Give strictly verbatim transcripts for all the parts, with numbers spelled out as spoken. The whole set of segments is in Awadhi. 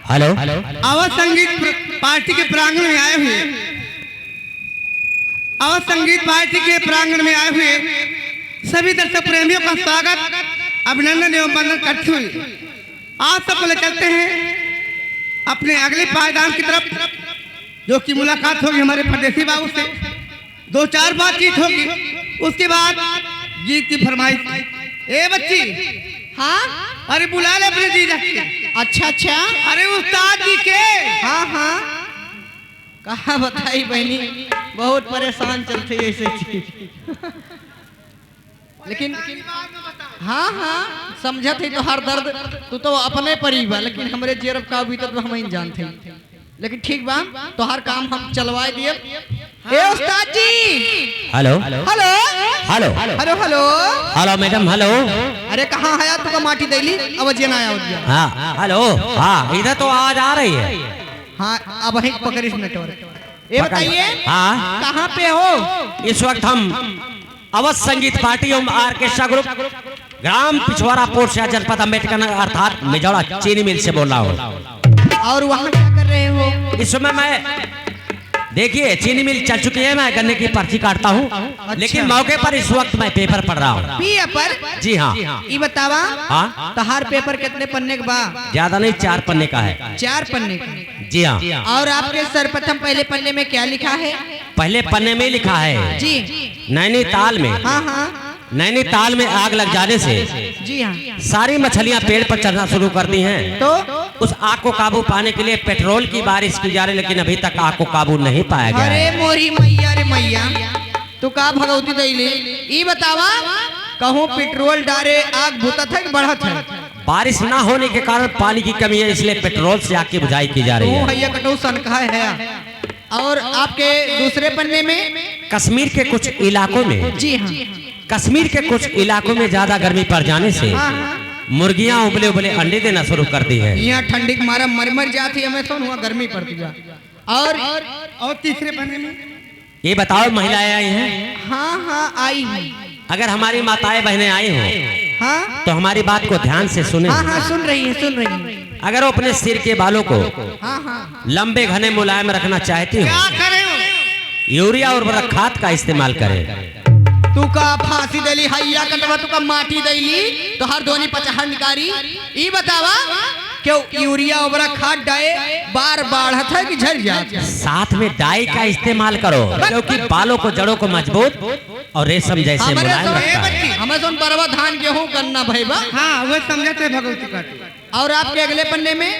हेलो। अवध संगीत प्र-, पार्टी के प्रांगण में आए हुए, अवध संगीत पार्टी के प्रांगण में आए हुए सभी दर्शक प्रेमियों का स्वागत, अभिनंदन एवं वंदन करते हुए आप सबको ले चलते हैं अपने अगले पायदान की तरफ, जो कि मुलाकात होगी हमारे परदेसी बाबू से। दो चार बातचीत होगी, उसके बाद गीत की फरमाइश। ए बच्ची, हाँ? अरे बुला ले अपने जीजा के। अच्छा, अच्छा। अरे उस्ताद जी के। हाँ, हाँ। कहा बताई बहनी, बहुत परेशान चलते ऐसे चीज। लेकिन हाँ, हाँ, समझत ही तोहार दर्द, तू तो अपने परी बा, लेकिन हमरे जेरब का बीतत बा, हम ही जानते ही। लेकिन ठीक बा, तोहार काम हम चलवाए दिए। ए उस्ताद जी। Hello. Hello. Hello. Hello, hello. Hello madam, hello. अरे कहाँ है यार, तुका माटी दैली, अब जे ना आया। हाँ, हेलो। हाँ, इधर तो आवाज आ रही है। हाँ, अब वहीं पकड़िस नेटवर्क। ये पकड़। बताइए, हाँ। कहाँ पे हो? इस वक्त हम अवध संगीत पार्टी एवं ऑर्केस्ट्रा ग्रुप, ग्राम पिछवारा पोरसिया, जनपद अम्बेडकर नगर, अर्थात मिजौड़ा चीनी मिल से बोल रहा हूँ। और वहाँ क्या कर रहे हो? इस समय मैं, देखिए, चीनी मिल चल चुकी है, मैं गन्ने की पर्ची काटता हूँ, अच्छा। लेकिन मौके पर इस वक्त मैं पेपर पढ़ रहा हूँ। पेपर? जी हाँ। ये बतावा, हाँ? तोहार पेपर कितने पन्ने का बा? ज्यादा नहीं, चार पन्ने का है। चार पन्ने का। जी हाँ। और आपके सर्वप्रथम पहले पन्ने में क्या लिखा है? पहले पन्ने में लिखा है, जी। नैनीताल में, हाँ, हाँ। नैनीताल में आग लग जाने से, जी हाँ। सारी मछलियां पेड़ पर चढ़ना शुरू कर दी हैं। तो? उस आग को काबू पाने के लिए पेट्रोल की बारिश की जा रही, लेकिन अभी तक आग को काबू नहीं पाया गया है। अरे मोरी मैया रे मैया, तू का भगवती दैली? ई बतावा, कहूँ पेट्रोल डारे आग बुतत है कि बढ़त है? बारिश ना होने के कारण पानी की कमी है, इसलिए पेट्रोल से आग की बुझाई की जा रही है। भैया कटौसन कहा है। और आपके दूसरे पन्ने में? कश्मीर के कुछ इलाकों में, जी हाँ। कश्मीर के कुछ इलाकों में ज्यादा गर्मी पड़ जाने से, हाँ, हाँ। मुर्गियां उबले उबले अंडे देना शुरू कर दी है। यहाँ ठंडी के मारा मर मर जाती है, मैं सुन हुआ गर्मी पड़ती है। और? और तीसरे पन्ने में? ये बताओ, महिलाएं आई हैं? हाँ, हाँ, आई हैं। अगर हमारी माताएं बहनें आई हों, हाँ? तो हमारी बात को ध्यान से सुने। हाँ, हाँ, सुन रही हैं, सुन रही हैं। अगर वो अपने सिर के बालों को, हाँ, हाँ, लंबे घने मुलायम रखना चाहती हो, क्या करें? यूरिया उर्वरक खाद का इस्तेमाल करें। तू का फांसी देली हैया कटवा, तू का माटी दैली, तो हर दोनी पचहर निकारी। ई बतावा, क्यों यूरिया उर्वरक खाद डाए, बार बाढ़त है कि झड़ जात है? साथ में डाई का इस्तेमाल करो, क्योंकि बालों को, जड़ों को मजबूत और रेशम जैसे हमरे मुलायम सुन, रखता है। हमरे सुन परवा धान गेहूं गन्ना भई बा। हाँ, वो समझते भगवती का। और आपके अगले पन्ने में?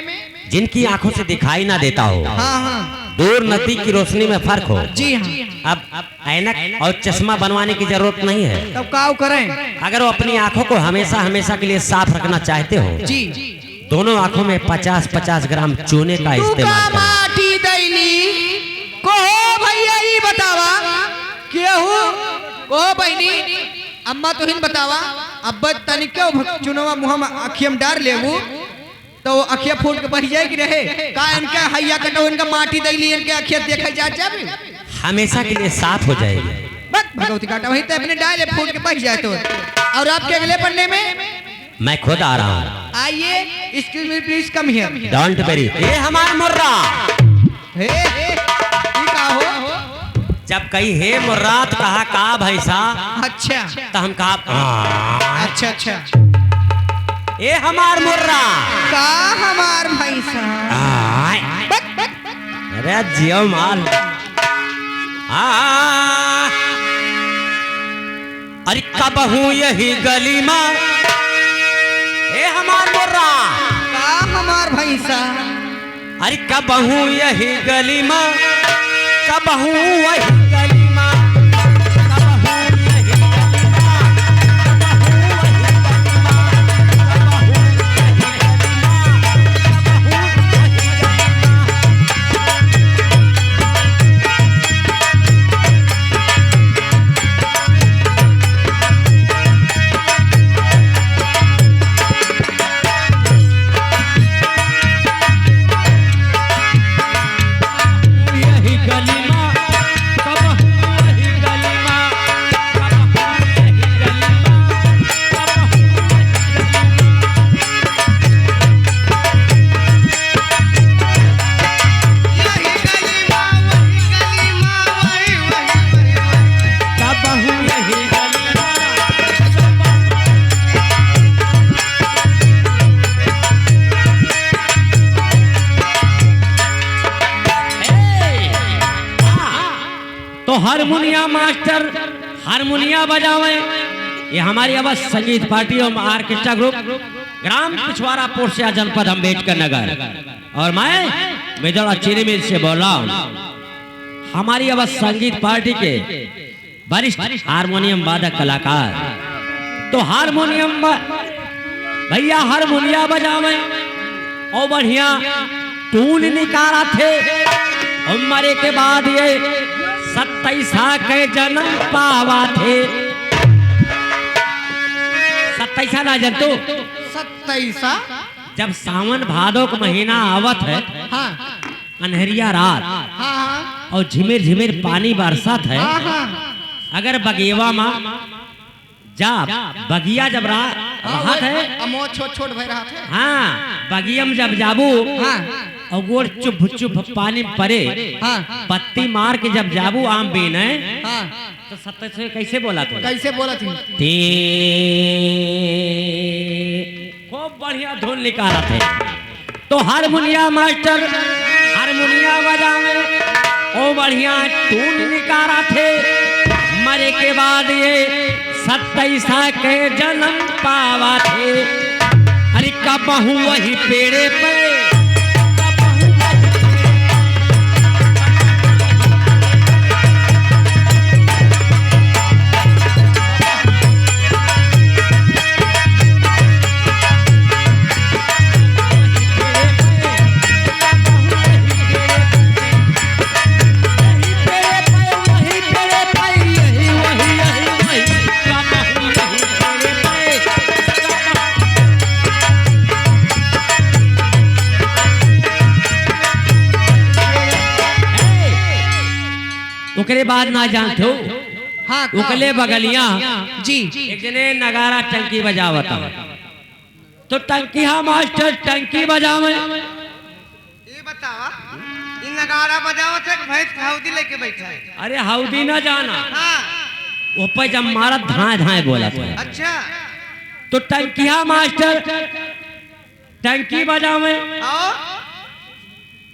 जिनकी आंखों से दिखाई ना देता हो, हाँ, हाँ। दूर नजदीक की रोशनी में फर्क हो। जी हाँ। अब ऐनक और चश्मा बनवाने की जरूरत नहीं है। तब का करें? अगर वो अपनी आंखों को हमेशा, हमेशा के लिए साफ रखना चाहते हो, जी। दोनों आंखों में पचास पचास ग्राम चूने का तू इस्तेमाल का करें। माटी दैली को हो भैया, ई बतावा, केहू को बहिनी, अम्मा तुहिन बतावा, अब तनिक चुनवा मुँह में अखियम डार लेबू, तो वो अखिया फूट के बह जाए कि रहे? का इनका हैया कटो, इनका माटी दैली, इनके अखिया देखे जा जाबे? हमेशा के लिए साफ हो जाएगी। बस भगवती काटा वहीं ते अपने डाले फूट के बह जाए तो। और आपके अगले पन्ने में? मैं खुद आ रहा हूँ। आइए, excuse me, please come here। Don't worry। ये हमार मुर्रा। हे, ई का हो? जब कही, "हे मुर्रा," तो कहा, "का भैंसा?" अच्छा। तो हम कहा, "हाँ।" अच्छा, अच्छा। ए हमार मुर्रा। का हमार भैंसा? आय। बक, बक। अरे जियो माल। हाँ। अरे कबहूँ यही गली मा। ए हमार मुर्रा। का हमार भैंसा? अरे कबहूँ यही गली मा, कबहूँ वही गली मा, कबहूँ यही गली मा, कबहूँ वही गली मा, कबहूँ यही गली मा, कबहूँ वही गली मा। यही गली मा, कब हारमोनिया मास्टर हारमोनिया बजावे। ये हमारी अवध संगीत पार्टी एवं ऑर्केस्ट्रा ग्रुप, ग्राम पिछवारापुर से, जनपद अम्बेडकर नगर। और मैं मिदड़ा चीनी मिल से बोल रहा हूँ। हमारी अवध संगीत पार्टी के वरिष्ठ हारमोनियम वादक कलाकार, तो हारमोनियम ब-, भैया हारमोनिया बजावे और बढ़िया टून निकालत है। और मरे के बाद ये सत्ताईसा के जन्म पावत है। सत्ताईसा ना जानतो? सत्ताईसा? जब सावन भादो के महीना आवत है, हाँ। अन्हरिया रात हाँ, हाँ। और झिमिर झिमिर पानी बरसत है। हाँ, हाँ। अगर बगियवा मा जा, बगिया जब रा-, हाँ, रहत वो है। अमो छोट छोट भय रहत है। हाँ, बगिया में जब जाबू हाँ। और गोड़ चुभ चुभ पानी में परे, हाँ। पत्ती मार के जब जाबू आम बीने, हाँ। तो सत्य से कैसे बोला तू? कैसे बोला थी? ती खूब बढ़िया धुन निकालत है। तो हारमोनिया मास्टर हारमोनिया बजावे, ओ बढ़िया टून निकालत है। मरे के बाद ये सत्ताईसा के जन्म पावत है। अरे कबहू वही पेड़े पे ओकरे बाद ना जानत हो, हाँ, का? ओकले बगलिया जी। एक जने नगारा टंकी बजावत हवे। तो टंकिया मास्टर टंकी बजावे। ये बतावा, ई नगारा बजावत है कि भैंस के हौदी लेके बैठा है? अरे हौदी ना जाना। हाँ। वो पे जब मारत धाए धाए बोलत है। अच्छा। तो टंकिया मास्टर टंकी बजावे। और?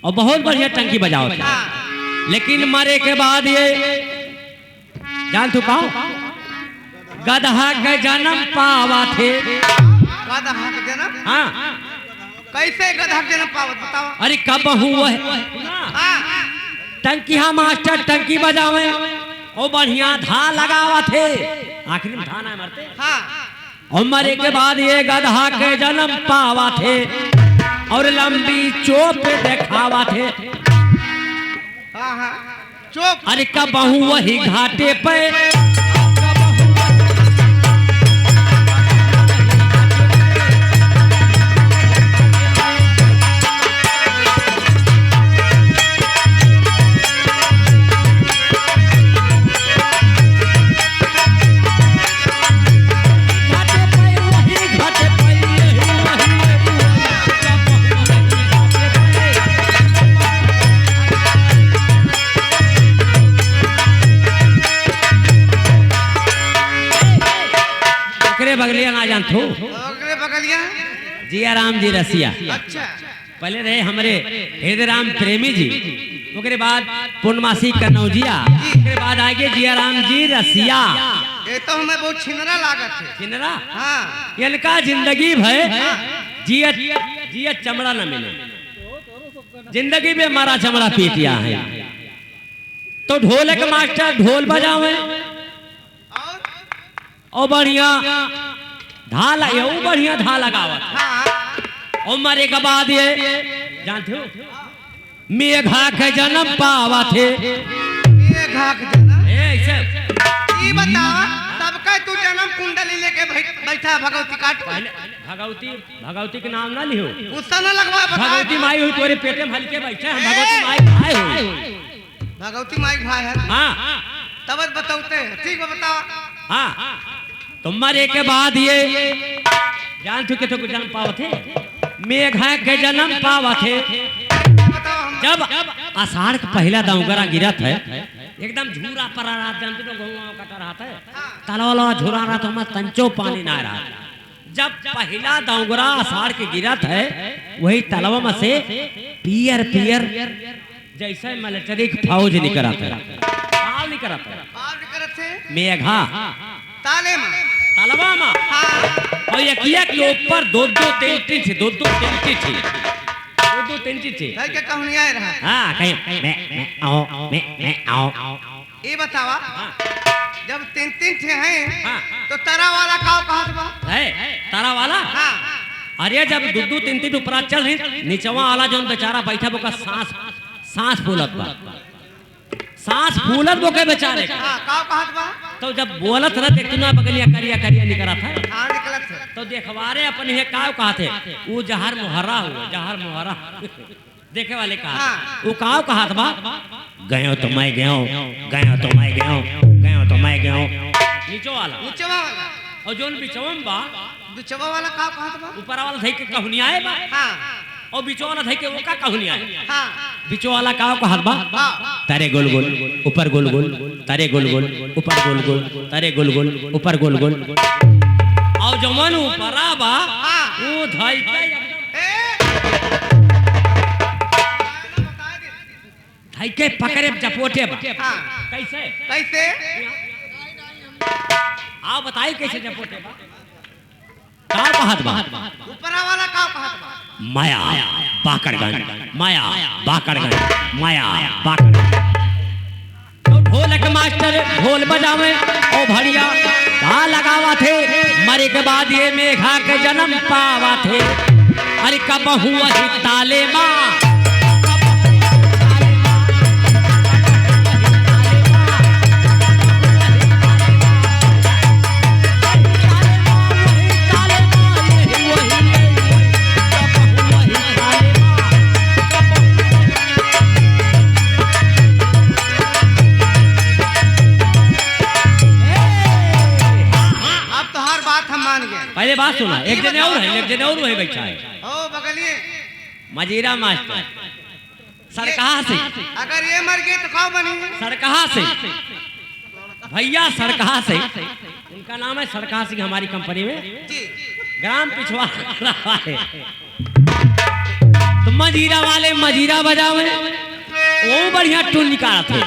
और बहुत बढ़िया टंकी बजावत है। हाँ। लेकिन मरे के बाद ये जान तू का? गदहा के जन्म पावत है। गदहा के जन्म? हाँ। कैसे गदहा के जन्म पावत, बतावा। अरे कबहू वह हाँ। टंकिया मास्टर टंकी बजावे, ओ बढ़िया धा लगावत है। आखिरी में धा ना मरते। हाँ। और मरे के बाद ये गदहा के जन्म पावत है और लंबी चोप देखावत है। हाँ, हाँ। चुप। अरे कबहू वही घाटे पे। ओकरे बगलिया ना जानत हो? ओकरे बगलिया? जिया राम जी रसिया। अच्छा। पहले रहे हमरे हृदय राम प्रेमी जी, ओकरे बाद पूर्णमासी कन्नौजिया, ओकरे बाद आगे जिया राम जी रसिया। ये तो हमें बहुत छिनरा लागत है। छिनरा? हाँ। इनका जिंदगी भर हाँ। जिया, जिया चमड़ा न मिले। जिंदगी में मारा चमड़ा पीटिया है। तो ढोलक मास्टर ढोल बजावे। और? और बढ़िया धा ल-, ये ऊ बढ़िया धा लगावत। हाँ। और मरे के बाद ये, जानत हो? मेघा के जन्म पावत है। मेघा के जन्म? ए, ऐसे। ई बता, सबका तू जन्म कुंडली लेके बै-, बैठा है भगवती काट। पहले भगवती, भगवती के नाम ना लिहो। गुस्सा ना लगवा, बता। भगवती माई हुई तोरे पेटे में हल्के बैठे, हम भगवती ए! माई भाई हुई। भगवती माई भाई है। हाँ। तब बताओते हैं, ठीक बा, बतावा। हाँ। तो मरे के बाद ये जान चुके तो जन्म पावत है, मेघा के जन्म पावत है। बतावा हम। जब आषाढ़ का पहला दौगरा गिरत है, एकदम झूरा परा रहत, जानत हो, गहुआ कटा रहत है, तलवा लवा झूरा रहत, ओमा तंचो पानी ना रहत। जब पहिला दौगरा आषाढ़ के गिरत है, वही तलवा में से पियर पियर जैसे मिलिट्री के फौज निकरत है। करत है? बाउर करत है? मेघा। ताले मा। तलवा मा। हाँ। और एक, एक के ऊपर दो दो तीन तीन ठे, दो दो तीन तीन ठे। दो दो तीन तीन ठे। धइ के कहुनियाए रहा। हाँ, कहीं, मैं, मैं, आओ, मैं, मैं, आओ। ई बतावा, हाँ। जब तीन तीन ठे हैं, हाँ। तो तरा वाला काव कहत बा? है, तरा वाला? हाँ। अरे, जब दू दू तीन तीन ऊपरा चढ़ रही, निचवा वाला जौन बेचारा बैठा, ओकर सांस, सांस फूलत बा। सांस फूलत बा ओके बेचारे के। हाँ, काव कहत बा? तो जब बोलत रह, देखतू ना बगलिया करिया करिया निकरत है। हाँ, निकलत है। तो देखवारे अपने है काव कहत है, ऊ जहर मोहरा हुआ, जहर मोहरा। देखे वाले कहा, हाँ। वो काव कहत बा? गयो तो मैं गयो, गयो तो मैं गयो, गयो तो मैं गयो। नीचो वाला। नीचवा वाला। और जौन बिचवा मा बा? बिचवा वाला काव कहत बा? ऊपर वाला धइ के कहुनियाए बा। हाँ। और बिचवा वाला धइ के ओका कहुनियाए। हाँ। बिचवा वाला काव कहत बा? हाँ। तारे गोल गोल, ऊपर गोल गोल, तारे गोल गोल, ऊपर गोल गोल, तारे गोल गोल, ऊपर गोल गोल। और जौन ऊपरा बा, हाँ। वो धइ के एकदम ए! धइ के पकड़े जपोटे बा। हाँ। कैसे? कैसे? आओ बताई कैसे जपोटे बा। का कहत बा? ऊपरा वाला का कहत बा? माया बाकड़गंज, माया बाकड़गंज, माया बाकड़गंज। तो ढोलक मास्टर ढोल बजावे, ओ भड़िया का लगावत है, मरे के बाद ये मेघा के जनम पावत है। अरे कबहू वही ताले मा, अब तोहार बात हम मान गए। पहले बात सुना, एक जने और है, एक जने और है बैठा है। ओ बगलिए। मजीरा मास्टर। सरकहा से। अगर ये मर गए तो का बनी? सरकहा से। भैया सरकहा से। इनका नाम है सरकहा सिंह हमारी कंपनी में। जी। ग्राम पिछवा है। तो मजीरा वाले मजीरा बजावे, वो बढ़िया टून निकालत है।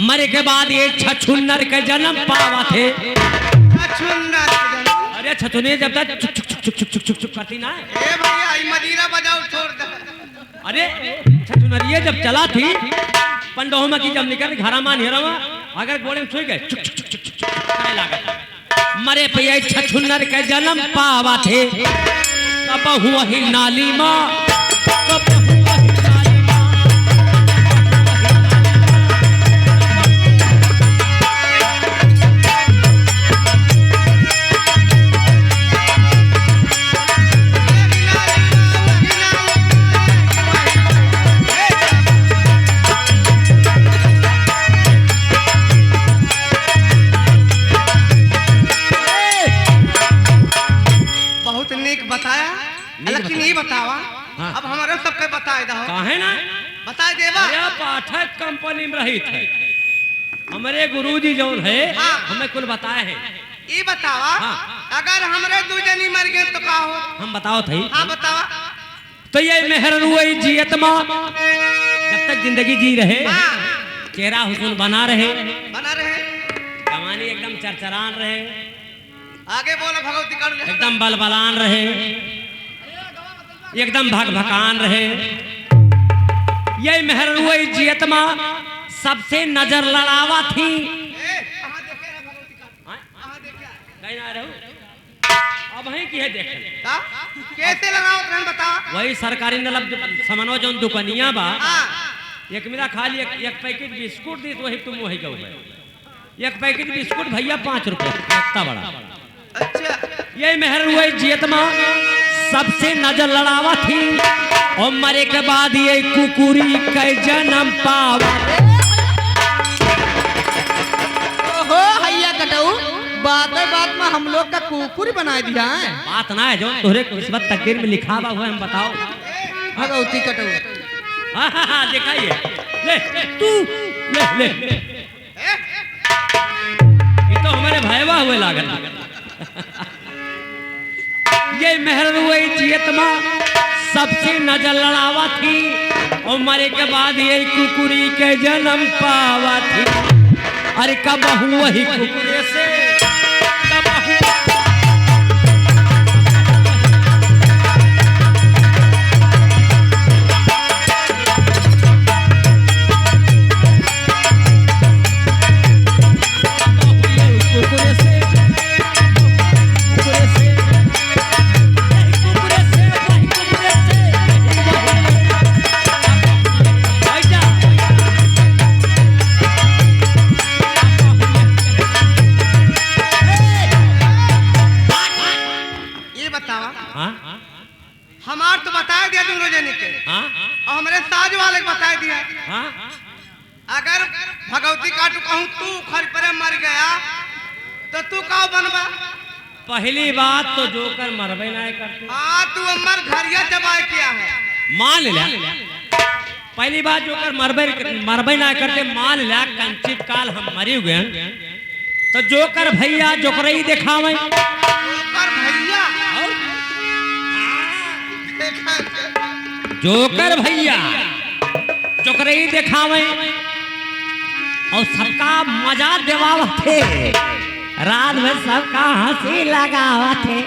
मरे के बाद ये छछुन्नर के जनम पावत है। छछुन्नर के जनम। अरे छछुन्नर जब तक चुक, चुक, चुक करती ना। ए भैया, ई मजीरा बजाओ, छोड़ दे। अरे, छछुनरिये जब चला थी, पंडोहमा की जब निकल घरा मा निहरवा, अगर गोड़े में सोई गए, चुक, चुक, चुक, चुक, चुक, चुक, करे लागत। मरे पे ये छछुनर के जनम पावा थे, कबहू वही नाली मा, कबहू वही नाली मा। बहुत नीक बताया, नीक लेकिन बताया। ई बतावा, हाँ। अब हमरे सबके बताए दहो। काहे ना? बताए देबा? अरे, पाठक कंपनी में रही थे। हमरे गुरुजी जौन है, हाँ। हमें कुल बताए हैं। ई बतावा, हाँ। अगर हमरे दू जनी मर गए तो का हो? हम बताओ थे। हाँ, बतावा। तो ये मेहररुआ जियत मा, जब तक जिंदगी जी रहे, हाँ। चेहरा हुस्न बना रहे, बना रहे। जवानी एकदम चरचरान रहे। आगे बोलो भगवती काड़ू। एकदम बलबलान रहे, एकदम भकभकान रहे। ये मेहररुआ जियत मा सबसे नजर लड़ावा थी। ए, कहाँ देखे रहे भगवती काड़ू? हाँ? कहाँ देखे? कहीं ना रहू। अब वहीं की है देखे। का? कैसे लड़ाओ तुम बता? वही सरकारी नलब समनो जौन दुकनिया बा। हाँ। एक मिला खाली एक, एक पैकेट बिस्कुट दी तो वही तुम वही गऊ है। एक पैकेट बिस्कुट भैया पाँच रुपया, इतना बड़ा। अच्छा। ये मेहररुआ जियत मा सबसे नजर लड़ावा थी और मरे के बाद ये कुकुरी के जनम पावा। ओहो, हैया कटऊ, बात बात मा हम लोग का कुकुर बना दिया है। बात ना है, जो तोहरे किस्मत तकदीर में लिखा बा, वो हम बताओ। भगवती कटऊ। हाँ, हाँ, हाँ, दिखाइए। ले, तू, ले, ले। ये तो हमारे भयवा हुए लागल। ये मेहररुआ जियत मा सबसे नजर लड़ावा थी और मरे के बाद ये कुकुरी के जनम पावा थी। अरे कबहू वही कुकुरे से, कबहू ये बतावा। हाँ? हमार तो बताए दिया दोनों जने के। हाँ? और हमरे साज वाले के बताए दिया। हाँ? अगर भगवती काटू कहूँ तू खर परे मर गया, तो तू का बनबा? पहली बात तो जोकर मरबे ना करते। हाँ, तू हमार घरिया जबाए किया है। मान ले। पहली बात जोकर मरबे, मरबे ना करते, मान ले, कंचित काल हम मरी गए। तो जोकर भैया जोकरई देखावे। जोकर भैया। और? देखा। जोकर भैया जोकरई देखावे और सबका मजा देवावत है। रात भर सबका हंसी लगावत है।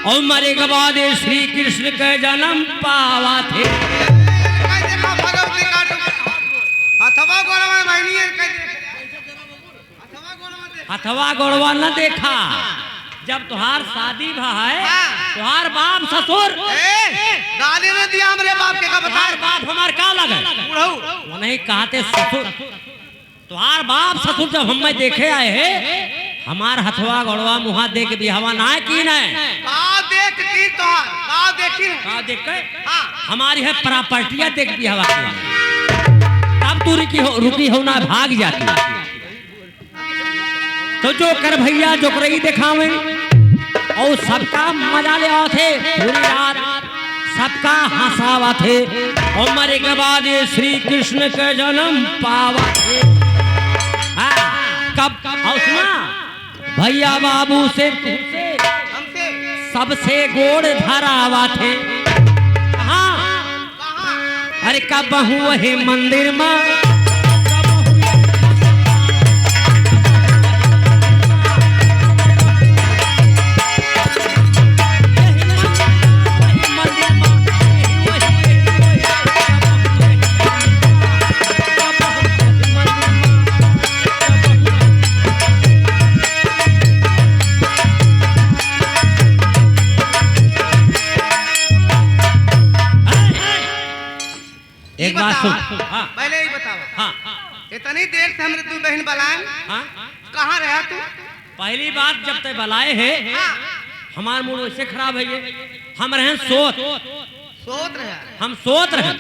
और मरे के बाद ये श्री कृष्ण के जन्म पावत है। कह देखा भगवती काटू। हथवा गोड़वा में बहनी है, कह देखा। हथवा गोड़वा न देखा। जब तुहार शादी भा है, हाँ। तुहार बाप ससुर। ए, गाली न दिया हमरे बाप के, का बता? तुहार बाप हमार का लगे? बुढ़ऊ। वो नहीं कहते ससुर। तुहार बाप ससुर जब हमें देखे आए हैं, हमार हथवा गोड़वा मुहा देख बिहावा ना की ना? का देख की तुहार? का देखी? का देख के? हाँ। हमारी है प्रॉपर्टियां देख बिहावा की। तब तू रुकी हो, रुकी हो ना, भाग जाती। तो जोकर भैया जोकरई देखावे और सबका मजा लेवावत है, पूरी रात सबका हंसावत है। और मरे के बाद ये श्री कृष्ण के जन्म पावत है। हाँ, कब, और सुना, भैया बाबू से सबसे गोड़ धरावत है। हाँ, अरे कबहू वही मंदिर मा। एक बात सुन। हाँ। पहले ही बतावा। हाँ। इतनी देर से हमरे तू बहन बलाए। हाँ। कहाँ रहा तू? पहली बात, जब तय बलाए है, हाँ। हमार मूड वैसे खराब है ये। हम रहन सोत। सोत रहा। हम सोत रहन।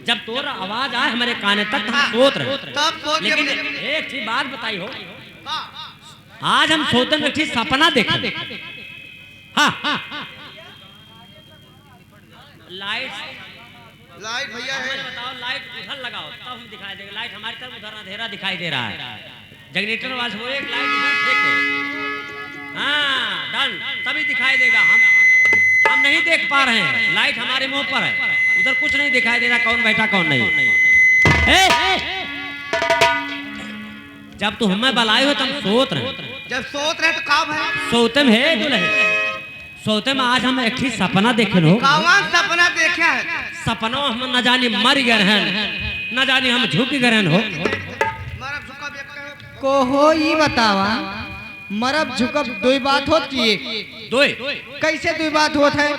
जब तोर आवाज आए हमरे काने तक, हम हाँ। सोत रहन। तब सोत के लेकिन हमने एक चीज बात बताई हो। हाँ। आज हम सोतन एक चीज सपना देखे। हाँ। लाइट। लाइट भैया है। हमें बताओ, लाइट उधर लगाओ, तब हम दिखाई देगा। लाइट हमारी तरफ उधर अंधेरा दिखाई दे रहा है। जनरेटर वाले वो एक लाइट उधर फेंको। हाँ, डन, तभी दिखाई देगा। हम, हम नहीं देख पा रहे हैं, लाइट हमारे मुंह पर है, उधर कुछ नहीं दिखाई दे रहा, कौन बैठा कौन नहीं। ए, जब तू हमें बलाए हो, तब सोत रहे। जब सोत रहे तो का भय? सोते में है दुल्हे। सोते में आज हम एक ठे सपना देखे हो। कौन सपना देखे है? सपना हम न जानी मर गए रहन, न जानी हम झुक गए रहन हो। मरब झुकब एक कहो। को हो ई बतावा, मरब झुकब दुई बात होत कि एक? दुई। कैसे दुई बात होत है?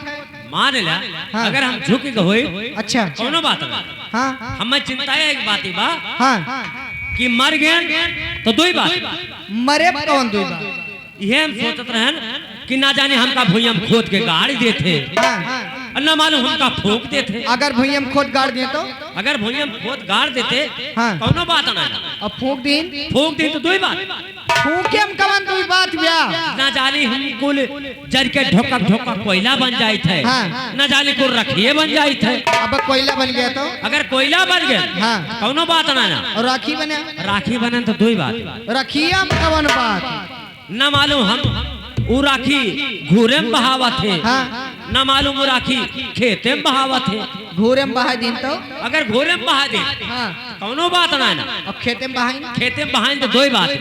मान ला, हाँ। अगर हम झुक गए होई, अच्छा। कौनो बात ना। हाँ। हमें चिंता है एक बात ही बा हाँ। कि मर गए तो दुई बात। मरे कौन दुई बात? इहे हम सोचत रहन कि ना जाने हमका भुइयां में खोद के गाड़ देते, हाँ। और ना मालूम हमका फूंक देते। अगर भुइयां में खोद गाड़ दे तो? अगर भुइयां में खोद गाड़ देते, हाँ। कौनो बात ना। अब फूंक दीन? फूंक दीन तो दुई बात। फूंके हम कवन दुई बात बा? ना जाने हम कुल जर के ढोका ढोका कोयला बन जाइत है, हाँ। ना जाने कुल रखिए बन जाइत है। अब कोयला बन गया तो? अगर कोयला बन गया, हाँ। कौनो बात ना ना। और राखी बने? राखी बने तो दुई बात। रखिए हम कवन बात? ना मालूम हम उ राखी घूरे में बहावत है। हाँ। ना मालूम उ राखी खेते में बहावत है। घूरे में बहाई दिन तो? अगर घूरे में बहाई दिन, हाँ। कौनो बात ना है ना। अब खेते में बहाई ना? खेते में बहाई तो दोई बात है।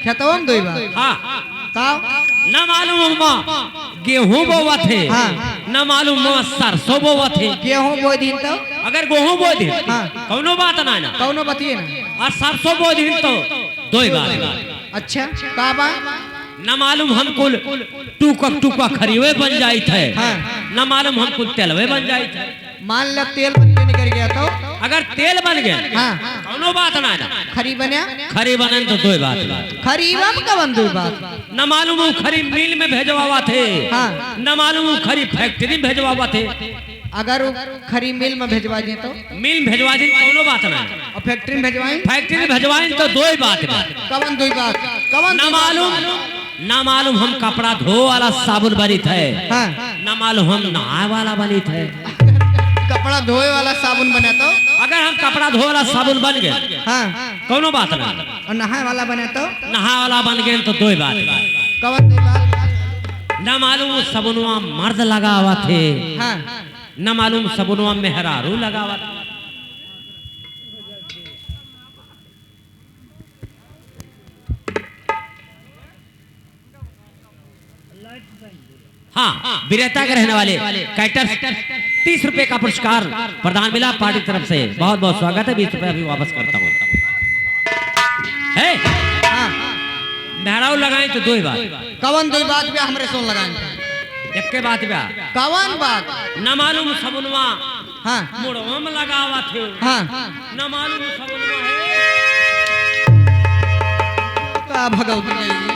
खेतवा में दोई बात? हाँ। का? ना मालूम उमा गेहूं बोवत है, हाँ। ना मालूम उमा सरसों बोवत है। गेहूं बोई दिन तो? अगर गेहूं बोई दिन, हाँ। कौनो बात ना है ना। कौनो बतिए ना। और सरसों बोई दिन तो दोई बात है। अच्छा, का बा? ना मालूम हम कुल टूकक टूकक खरीवे बन जाइत है। हाँ। ना मालूम हम कुल तेलवे बन जाइत है। मान ला तेल बन के निकल गया तो? अगर तेल बन गया, हाँ। कौनो बात ना है ना। खरी बने? खरी बने तो दोई बात है। खरीबा में कवन दोई बात? ना मालूम उ खरी मिल में भेजवावत है। हाँ। ना मालूम उ खरी फैक्ट्री में भेजवावत है। अगर उ खरी मिल में भेजवा दे तो? मिल में भेजवा दे तो कौनो बात ना है। और फैक्ट्री में भेजवाई? फैक्ट्री में भेजवाई तो दोई बात बा। कवन दोई बात? कवन ना दोई बात मालूम, बा? ना मालूम हम कपड़ा धोए वाला साबुन बनित है। हाँ। ना मालूम हम नहाए वाला बनित है। कपड़ा धोए वाला साबुन बने तो? अगर हम कपड़ा धोए वाला साबुन बन गए, हाँ। कौनो बात ना। और नहाए वाला बने तो? नहाए वाला बन गए तो दोई बात बा। कवन दोई बात? ना मालूम उ सबुनवा मर्द लगावत है। हाँ। ना मालूम सबुनवा मेहरारू लगावत। हाँ, बिरेता के रहने वाले कैटर्स तीस रुपए का पुरस्कार प्रदान मिला पार्टी तरफ से। बहुत बहुत स्वागत है, बीस रुपए अभी वापस करता हूँ। है? हाँ। मेहरारू लगाए तो दोई बात। कवन दोई बात बा हमरे सोन लगाए? एक्के बात बा। कवन बात? ना मालूम सबुनवा हाँ। मुड़वा में लगावत है। हाँ। ना मालूम सबुनवा है। का भगवती नहीं।